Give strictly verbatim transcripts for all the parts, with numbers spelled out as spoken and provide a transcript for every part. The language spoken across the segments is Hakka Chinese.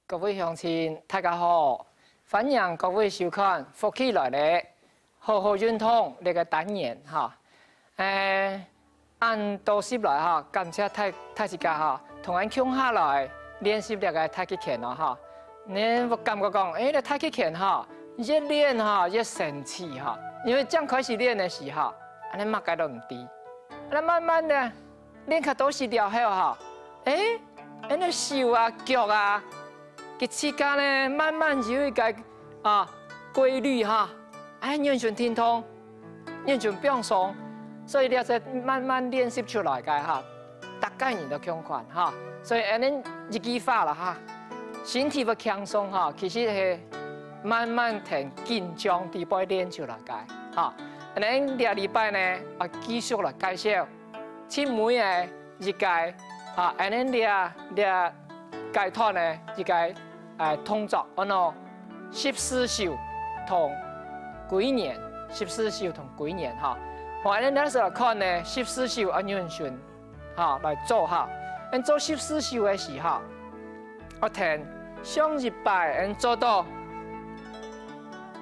各位鄉親，大家好！歡迎各位收看《福氣來了》，好好運動這个單元哈。誒，恁多集來哈，感謝大大自家哈，同𠊎共下來練習這个太極拳哦哈。你會感覺講，誒，這太極拳哈，越練哈越生趣哈，因為正開始練个時候，恁呢麼个都毋知，恁呢慢慢个 練較多時了後吼，誒，恁呢手啊、腳啊，佢自家呢慢慢有一個啊規律哈，哎，完全停動，完全放鬆，所以這係慢慢練習出來个哈，逐個人都共款哈，所以恁呢一句話啦哈，身體會輕鬆哈，其實係慢慢從緊張底背練出來个哈。恁呢這禮拜呢，啊繼續來介紹 盡尾个一個，啊，恁呢這這階段个一個，誒，動作，安到十字手同歸圓，十字手同歸圓哈。好，恁呢這時候看呢，十字手愛用順，哈，來做哈。恁做十字手个時候，愛同上一擺恁做到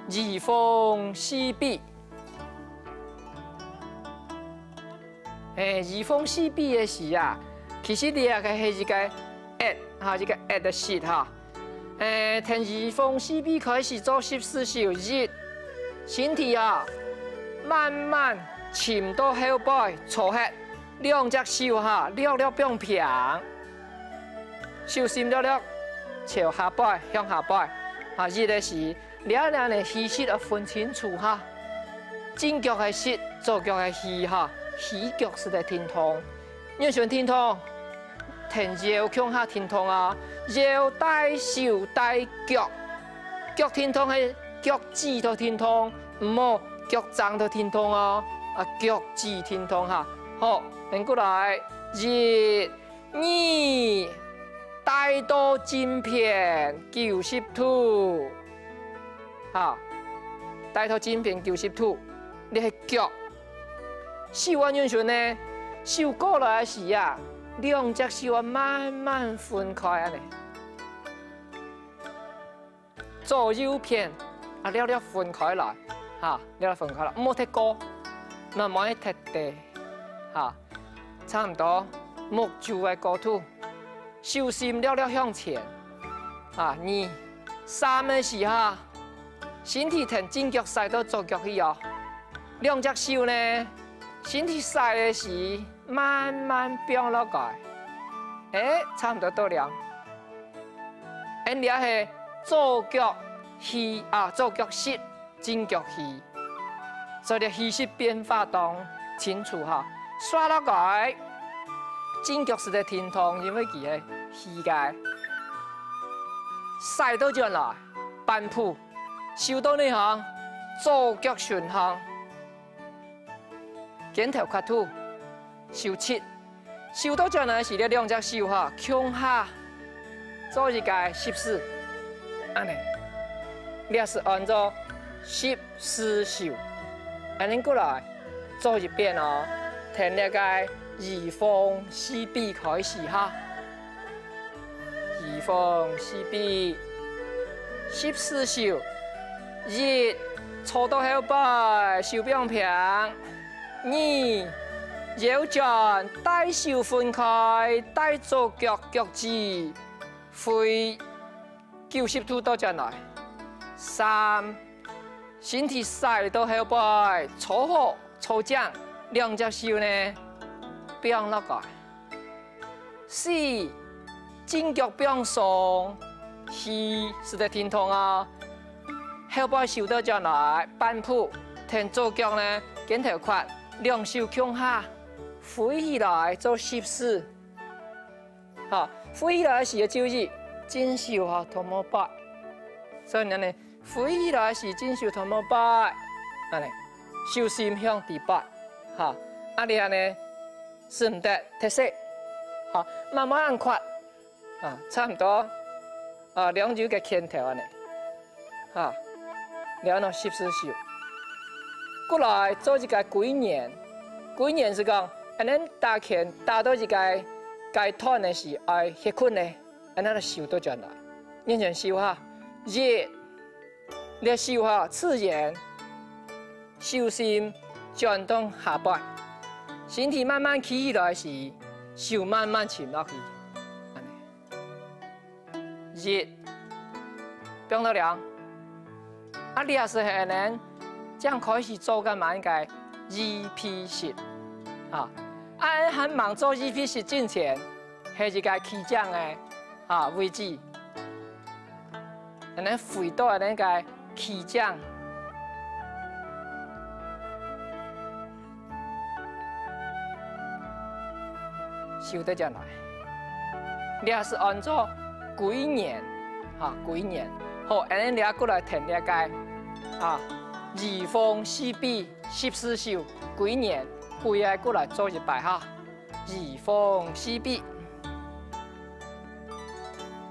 移風四臂。 誒，移風四臂个時啊，其實這个係一個S哈，一個S个式哈。誒，從移風四臂開始做十字手，一，身體啊，慢慢沉到後背，坐核，兩隻手哈，略略放平，手心略略朝下背，向下背，哈，一个時 這兩呢氣息愛分清楚哈。正腳个息，左腳个氣哈，氣腳使得停動。完全停動，同腰共下停動啊，腰帶手帶腳，腳停動係腳趾頭停動，毋好腳踭頭停動哦，啊，腳趾停動哈。好，恁過來，一、 二，帶到正片九十度，哈，帶到正片九十度，這係腳。手愛仰形呢？手過來个時啊，兩隻手愛慢慢分開恁呢。 左右片，啊，略略分開來，哈，略略分開來，毋好忒高，嘛毋好忒低，哈，差毋多目珠个高度，手心略略向前，啊，二、三个時哈，身體同正腳徙到左腳去哦。兩隻手呢，身體徙个時慢慢放落來，誒，差毋多到了。 恁這係左腳去啊，左腳息，正腳去。所以氣息變化當清楚哈。煞落來，正腳使得停動，因為佢係去个。徙倒轉來，半步，收到哪項？左腳順行。 肩頭闊度，收直。收倒轉來時，這兩隻手哈，共下做一個十字，恁呢，這係安到十字手。恁呢過來，做一遍哦，同這個移風四臂開始哈。 移風四臂，十字手，一，坐到後背，手放平。二，腰轉，帶手分開，帶左腳腳趾，揮九十度倒轉來。三，身體徙到後背，坐好，坐正，兩隻手呢，放落來。 四，正腳放鬆，四，使得停動哦。後背收倒轉來，半步，同左腳呢，肩頭闊，兩手共下，揮起來做十字。好，揮起來个時節注意，正手哈，同無擺。所以呢， 揮起來時正手同無擺，恁呢，手心向底擺，哈，啊這呢，使毋得忒細，哈，慢慢恁闊，啊，差毋多，啊，兩手个拳頭恁呢，哈，了呢十字手，過來做一個歸圓，歸圓係講，恁呢打拳打到一個階段个時，愛歇睏呢，恁呢收倒轉來。向前收哈。一，這手哈，自然手心轉到下背，身體慢慢企起來時，手慢慢沉落去。恁呢。一，放到了。啊，這時係恁呢，正開始做个麼个E P式。啊，啊，還吂做E P式進前， 係一個起掌个，啊，位置。恁呢回到恁呢个起掌，收得轉來。這係安做歸元，哈，歸元。好，恁呢這過來跈這個，啊，移風四臂，十字手，歸元，歸个過來做一擺哈。 移風四臂。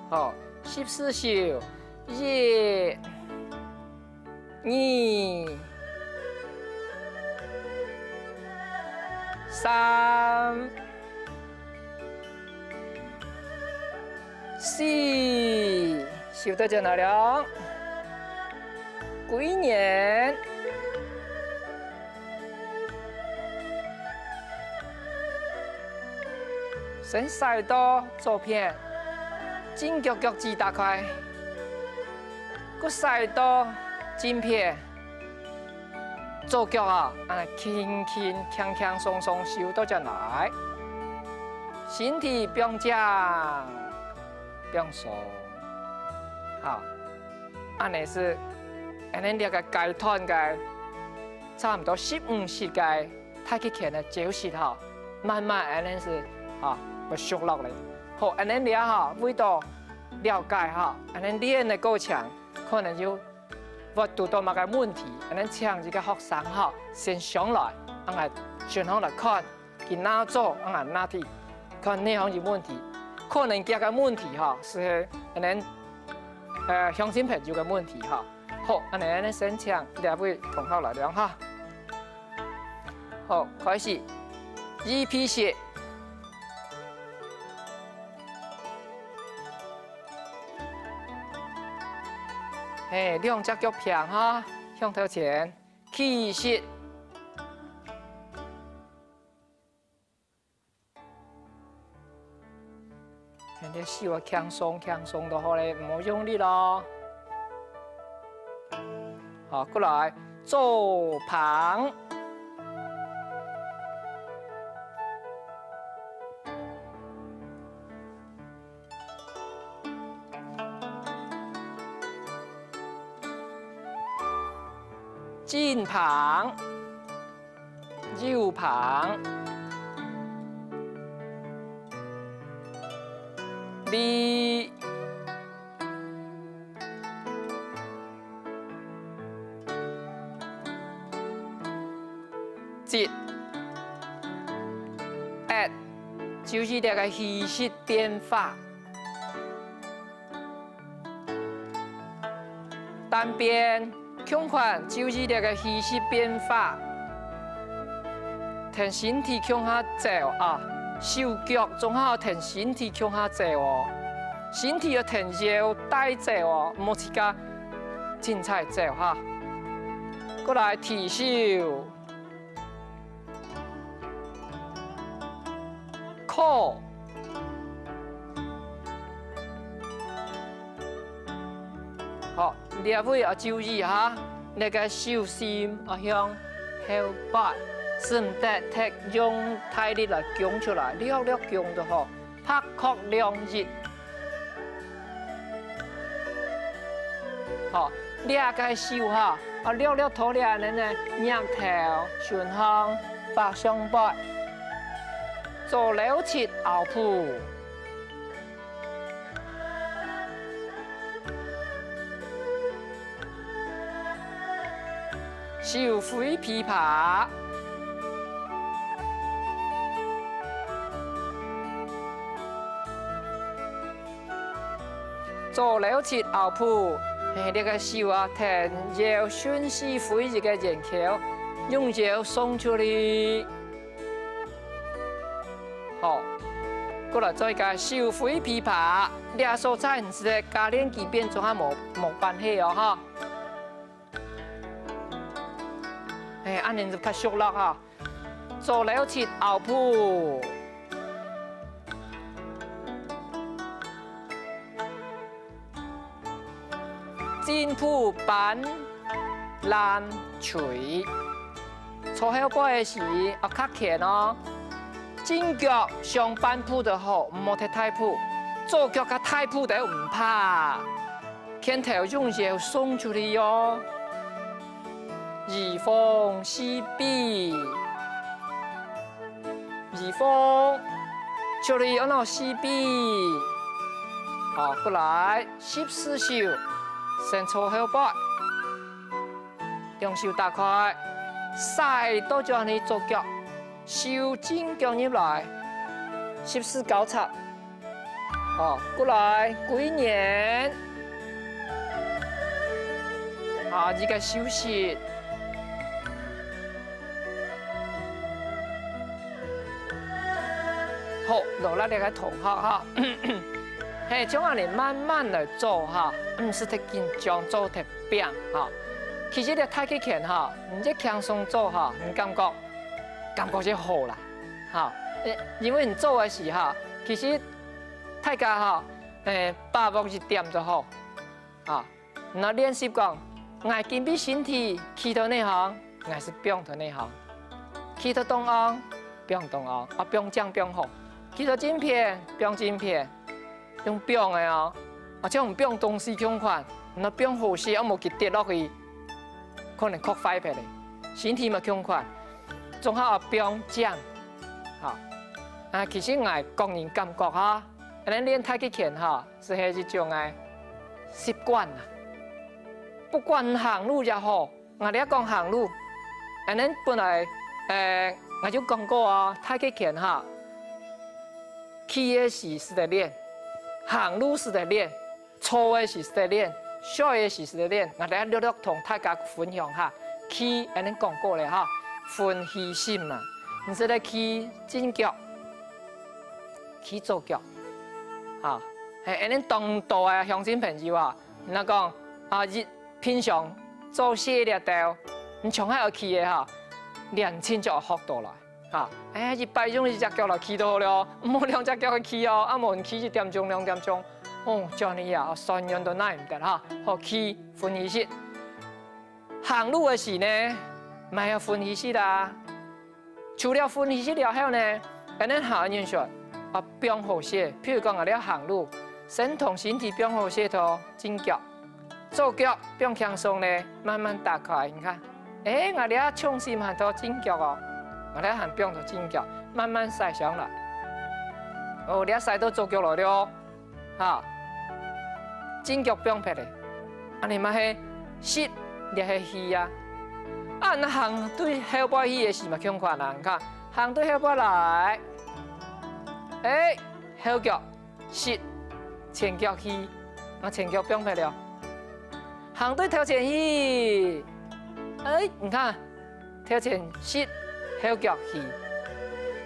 好，十字手，一、二、三、四，收到轉來了。歸元。 先徙到左片，正腳腳趾打開，過徙到正片，左腳啊，恁呢輕輕輕輕鬆鬆收到轉來，身體放正，放鬆。好，恁呢係，恁呢這個階段个差毋多十五式个 太極拳个招式吼，慢慢恁呢係，吼，會熟絡咧。好，恁呢這吼，為到了解吼，恁呢練个過程，可能有會堵到麼个問題，恁呢請一個學生吼，先上來，恁呢先上來看，佢哪做，恁呢哪知，看哪項有問題，可能佢个問題吼，係恁呢，呃，鄉親朋友个問題吼。好，恁呢，恁呢先請這位同學來量哈。 好，開始。E P式。嘿，兩隻腳平哈，向頭前。起式。 你个手啊，輕鬆輕鬆就好咧，毋好用力哦。好，過來，左挷。正挷。 右挷。二。一。一。注意這個氣息變化。 單邊，共款注意這個氣息變化。跈身體共下走啊，手腳總係跈身體共下走哦。身體愛跈腰帶走哦，毋好自家凊彩走哈。過來提手。 靠。好，這位愛注意哈，這個手心愛向後擺，使毋得忒用大力來弓出來，略略弓就好。 拍擱兩一。好，這個手哈，啊，略略拖這呢呢，額頭、胸項、腹上背，做摎直拗步。 手揮琵琶。做摎直拗步，嘿，這個手啊，跈腰順勢揮一個圓圈，用腰送出去。 好，過來做一個手揮琵琶，這所在毋使加練幾遍，總下無無關係哦哈。哎，恁樣就較熟絡哈。左摎直拗步，正步扳、攔、捶。 坐後背个時愛較前哦。正腳上半步就好，毋好忒大步。左腳較大步就毋怕，拳頭用腰送出去哦。移風四比，移風，出去按到四比。好，過來，十字手，先坐後背。 兩手打開，徙到轉去左腳，收正腳入來，十字交叉。好，過來，歸圓。好，一個收息。好，勞力這個同學哈。係，將恁樣慢慢來做哈，毋使忒緊張，做忒 拚哈。其實這太極拳哈，你越輕鬆做哈，你感覺感覺越好啦，哈。因為你做个時哈，其實大家哈，誒，把握一點就好，哈。你愛練習講，𠊎今晡日身體企到哪項，𠊎就放到哪項，企到中央，放中央，啊，放正放好，企到正片，放正片。 用放个哦，啊，像用放東西共款，你放好勢，啊無佢跌落去，可能磕壞忒咧。身體嘛共款，總下愛放正，哈。啊，其實𠊎個人感覺哈，恁樣練太極拳哈，就係一種个習慣啊。不管行路也好， 𠊎這講行路，恁樣本來，誒，𠊎就講過啊，太極拳哈，企个時使得練，行路使得練，坐个時使得練，睡个時使得練。𠊎等略略同大家分享哈，企恁樣講過咧哈，分虛實嘛，你使得企正腳，企左腳，哈，係恁樣當多个鄉親朋友啊，你講啊一 平常做事這兜，你像係愛企个哈，練習就愛學到來哈。哎，一擺用一隻腳來企就好了，毋好兩隻腳去企哦，啊無你企一點鐘、兩點鐘，哦，這樣啊，酸軟都耐毋得哈。好，企分虛實。行路个時呢，嘛愛分虛實啊。 除了分虛實了後呢，恁樣下人說，啊，放好勢，譬如講𠊎這行路，先同身體放好勢到正腳，左腳放輕鬆咧，慢慢打開，你看，誒，𠊎這重心還到正腳哦，𠊎這還放到正腳，慢慢徙上來。哦，這徙到左腳來了哦。 哈，正腳放忒咧，恁樣嘛係實，這係虛啊。啊，若行對後背去个時嘛，共款啊，你看，行對後背來，誒，後腳實，前腳虛，啊，前腳放忒了。行對頭前去，誒，你看， 頭前實，後腳虛。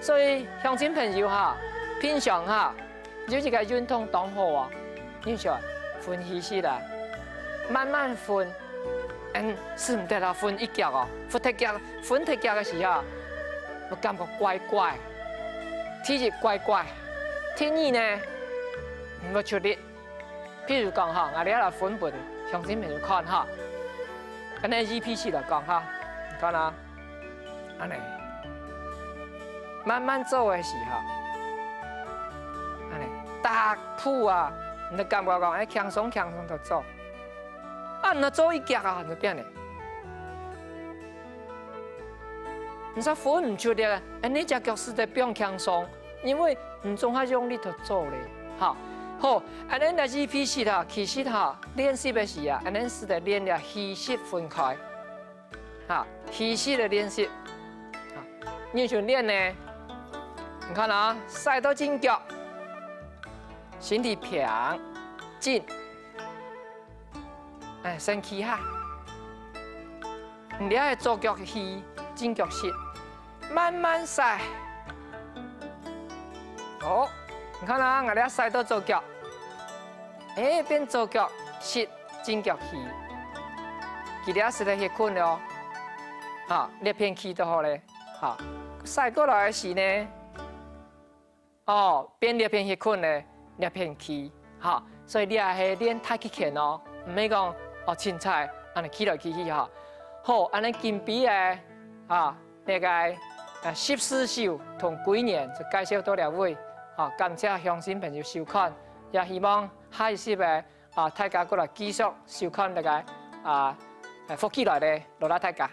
所以鄉親朋友哈，平常哈，有一個運動當好啊，你想分虛實啊，慢慢分，嗯，使毋得啊，分一腳哦，分忒腳，分忒腳个時候，會感覺怪怪。第一怪怪，第二呢，毋會出力。 譬如講哈，𠊎這來分分鄉親朋友看哈，恁樣一比一來講哈，你看啊，恁樣慢慢做个時候，恁樣踏步啊，你就感覺講，哎，輕鬆輕鬆就做。啊，你做一腳啊，你就變了。你說分毋出个，哎，你隻腳使得放輕鬆，因為你總還用力就做咧，哈。好，恁樣來一比一哈，其實哈，練習个時啊，恁樣使得練了虛實分開，哈，虛實个練習，哈，你想練呢？你看啊，徙到正腳，身體平，正，哎，身體下。 你這係左腳虛，正腳實，慢慢徙。好，你看啊，𠊎這徙到左腳，欸，變左腳，膝正腳起，佢這就係歇睏了哦。好，這片企就好咧。好，徙過來个時呢，哦，變這片歇睏咧，這片企。好，所以這係練太極拳哦，毋係講哦，凊彩恁樣企來企去哈。好，恁樣今晡日个啊，這個啊十四首同歸年就介紹到這位。好，感謝鄉親朋友收看，也希望下一集个啊，大家過來繼續收看這個啊，福氣來了，勞力大家。